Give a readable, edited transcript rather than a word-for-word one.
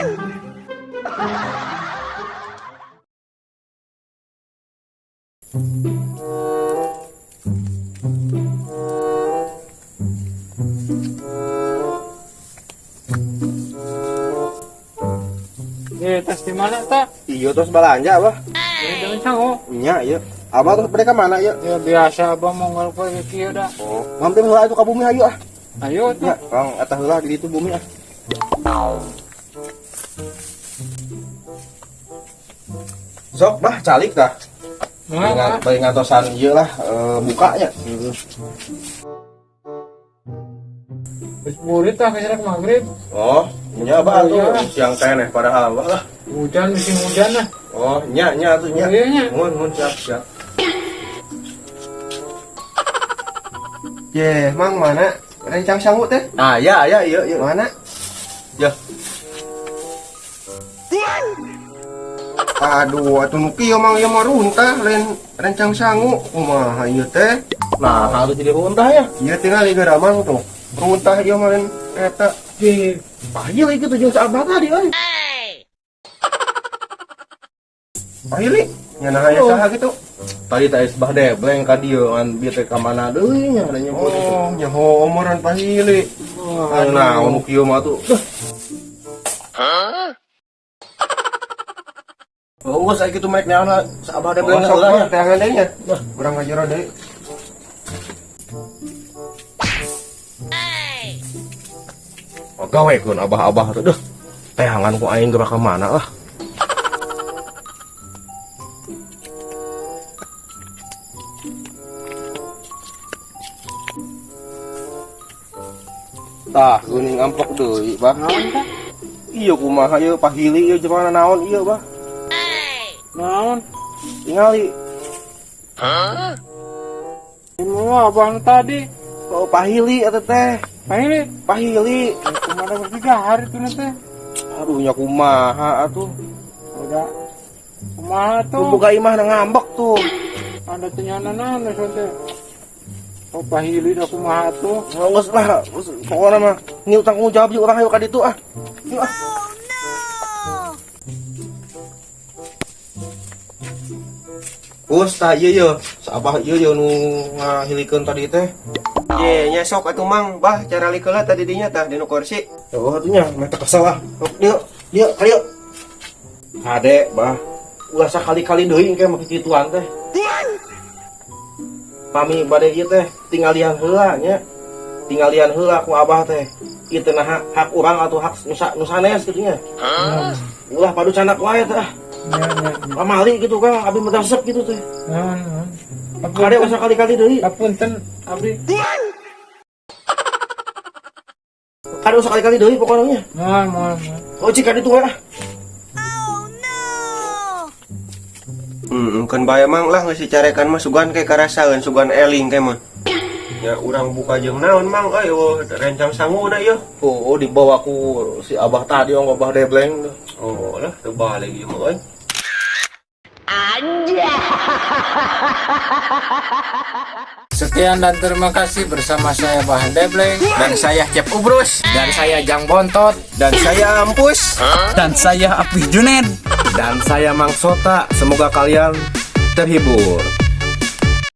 Eh, tas di mana tak? Iya, terus belanja, Abah. Ya, jangan sangu. Nya, iya. Abah terus mereka mana ya? Ya biasa abah mau ngalpo ke kieu dah. Oh, mampir heula atuh ka bumi ayo ah. Ayo tuh. Ya, Kang eta heula di ditu bumi ah. Sok bah calik tah. Nah, Bari ngatosan ieu lah bukanya. geus burit tah geus rek maghrib. Oh, nya bah atuh Iya. siang keneh padahal bah lah. Hujan musim hujan lah. Oh, nya nya atuh nya. Oh, iya, nya. Mun mun siap siap. Ye, Mang mana? Rencang sangu teh? Ah, ya ya iya iya. Mana? Ya. Aduh, atuh nu kieu Mang ieu mah runtah lain rencang sangu. Kumaha ieu teh? Nah, harus jadi runtah ya. Ieu tinggal geura Mang tuh. Runtah ieu mah lain eta. Di pahil itu jeung saabah tadi euy. Pahili, nya nah aya Oh. saha gitu. Tadi teh bah debleng ka dieu ngan bieu teh ka mana deui nya da nyebut. Oh, nyaho omoran pahili. Oh, Nah, nu kieu mah tuh. Oh, geus aya kitu merek naon saabah debleng Oh, sok heula nya. mah teangan deui nya. Urang ka jero deui. Oh, gawekeun abah-abah tuh deh. Teangan ku aing gerak ka mana lah. Tah, geuning ampok deui, Bah. Naon tah? Iya kumaha ieu pahili ieu jelema naon ieu, Bah. Naon? Tingali. Ini mah abah nu tadi. Oh, pahili eta teh. Pahili. Pahili. Kumaha bertiga hari tuh teh. Aduh nya kumaha atuh. Udah. Kumaha tuh? Buka imah na ngambek tuh. Ada tenyana naon teh. Oh, pahili dah kumaha tuh. Oh, geus lah, geus, pokokna mah ngiu tanggung jawab jeung urang hayu ka ditu ah. Yuk ah. Us tah ieu ye, saabah ieu ye nu ngahilikeun tadi teh. Ye, nya sok atuh Mang, bah cara likeula tadi dinya tah dinu kursi. Oh, atuh nya meh teh kesel ah. Sok dieu, dieu ka dieu. Kade, bah. Ulah sakali-kali deui engke make kituan teh. Pami bade ieu teh tinggalian heula nya. Tinggalian heula ku abah teh. Ieu teh naha hak urang atau hak nu sanes kitu nya. Ulah padu canak wae teh ah. Nya nya. Pamali gitu kan, abi mah resep gitu teh. Naon naon. Kade ulah sakali-kali deui. Apunten abdi. Kade ulah sakali-kali deui pokoknya nya. Moal moal moal. Oh, cik ka ditu we ah. Keun bae Mang lah geus dicarekan mah sugan ke karasaeun sugan eling ke mah. Ya urang buka jeung naon Mang euy eueuh rencang sanguna ieu. Oh, dibawa ku si abah tadi ong abah debleng. Oh lah teu balik ieu mah euy. Sekian dan terima kasih bersama saya Bah Debleng. Dan saya Cep Ubrus. Dan saya Jang Bontot. Dan saya Ampus. Dan saya Apih Juned. Dan saya Mang Sota, semoga kalian terhibur.